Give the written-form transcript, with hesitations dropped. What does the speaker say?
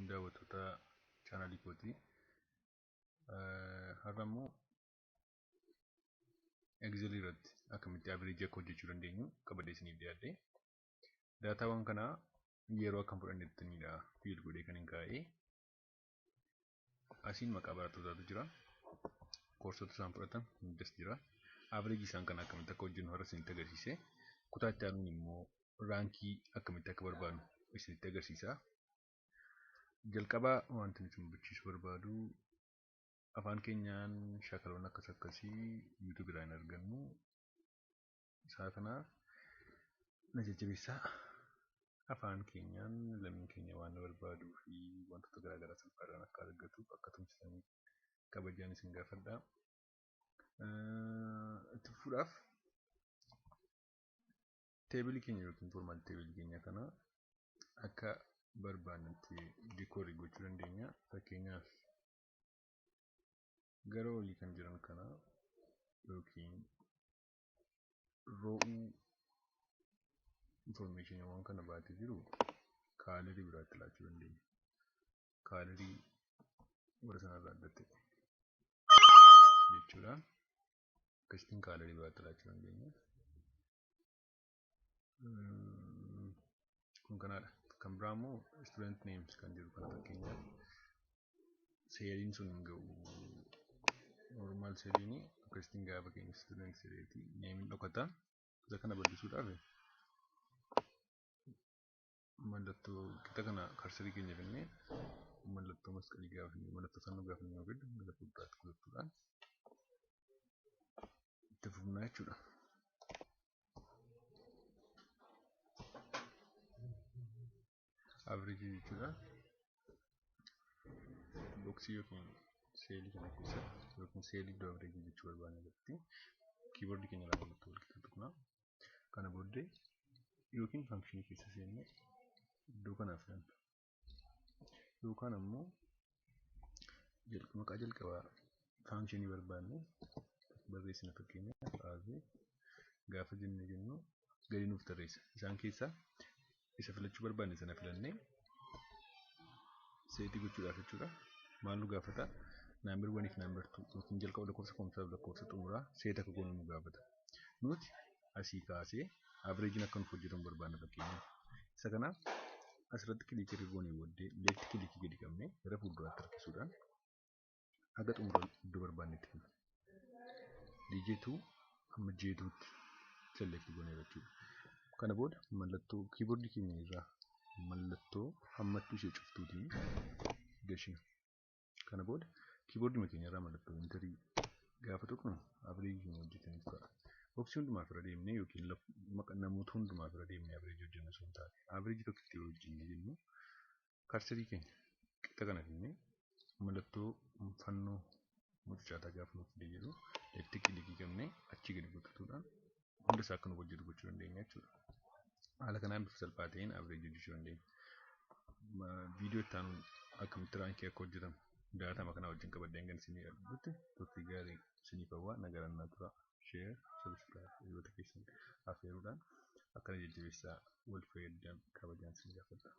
Isin daawwattoota chaanaalii kooti. Har'a immoo Excel irratti akkamitti average akka hojjechuu dandeenyu qabadhee isiniif dhiyaadhe. Daataawwan kanaa yeroo akkam fudhannettanidha fiil godhee kan hin kaa'e. Asiin maqaa barattootaatu jira. Koorsota isaan fudhatan hundas jira. Average isaan kana akkamitti akka hojjennu har'a isinitti agarsiise. Kutaa itti aanuun immoo raankii akkamitti akka barbaadnu isinitti agarsiisa. Jalqabaa wanti nuti hubachiisuu barbaadu afaan keenyaan shaakaloonni akkas akkasii YouTube irraa hin argannu. Isaa kanaaf na jajjabeessaa. Afaan keenyaan lammiin keenya waan barbaaduu fi wantoota garaagaraa salphaadhaan akka argatuuf akka tumsitanii kabajaan isin gaafadha. Itti fufuudhaaf teebilii keenya yookiin formaal teebilii keenya kana akka barbaannetti dikoorii gochuu dandeenya. Fakkeenyaaf gara olii kan jiran kana yookiin ro'uu informationiiwwan kana baatee jiru kaalarii biraatti laachuu dandeenya. Kaalarii warra sanarraa adda ta'e jechuudha. Akkasittiin kaalarii biraatti laachuu dandeenya. Kun kanaadha. Kan biraa immoo student names kan jedhu kana fakkeenyaaf seeliin sun hin ga'u. Normal seeliin akkasittiin gaafa keenya student seeleetii neemiin dhokata. Isa kana bal'isuudhaaf mallattoo qixa kana karsarii keenya finnee mallattoo masqalii gaafa finnee mallattoo fannoo gaafa finnee fiddu gara fuulduraatti kutachuudhaan itti fufnaa jechuudha. Average jechuudha. Boksii yookiin seelii kana keessatti yookiin seelii iddoo average jechuu barbaanne irratti kiiboordii keenya irraa mallattoo wal qixa tuqna. Kana booddee yookiin faankishinii keessa seennee iddoo kanaaf filanna. Yookaan ammoo maqaa jalqabaa faankishinii barbaanne barreessina. Fakkeenyaaf AV gaafa jennee jennu gadi nuuf tarreessa. Isaan keessaa isa filachuu barbaanne sana filannee seetii gochuudhaaf jechuudha. Maal nu gaafata? Naambar 1 fi naambar 2 yookiin jalqaba lakkoofsa koomsaaf lakkoofsa xumuraa seet akka goonu nu gaafata. Nuti asii kaasee averejin akka nuuf hojjetamu barbaanna fakkeenyaaf. Isa kanaaf asirratti kilikii erga goonee booddee leefti kilikii gadi qabnee gara fuulduraatti harkisuudhaan haga xumura iddoo barbaannetti finna. DJ2 hamma J2tti select goonee jechuudha. Kana booda mallattoo kiiboordii keenya irraa mallattoo hammattuu ishee cuftuutiin gashina. Kana booda kiiboordii keenya irraa mallattoo intarii gaafa tuqnu averejii keenya hojjetanii ka'a. Boksii hundumaaf irra deemnee yookiin namoota hundumaaf irra deemnee averejii hojjennu osoo hin taane averejii tokkotti yoo hojjennee jennu karsarii keenya qixa kana finnee mallattoo fannoo mucucaataa gaafa nuuf fidee jedhu leefti kilikii qabnee achii gadi gochuudhaan hunda isaa akka nuuf hojjetu gochuu dandeenya jechuudha. Haala kanaan bifa salphaa ta'een averejii hojjechuu dandeenya. Viidiyoo itti aanuun akkamitti raankii akka hojjetamu daatama kana wajjin qabadhee hanga isinii argutti turtii gaarii isiniif hawwaa nagaan naa tura. Share, subscribe hiriyoota keessan affeeruudhaan akkana jajjabeessaa wal fayyadaman kabajaan isin gaafadha.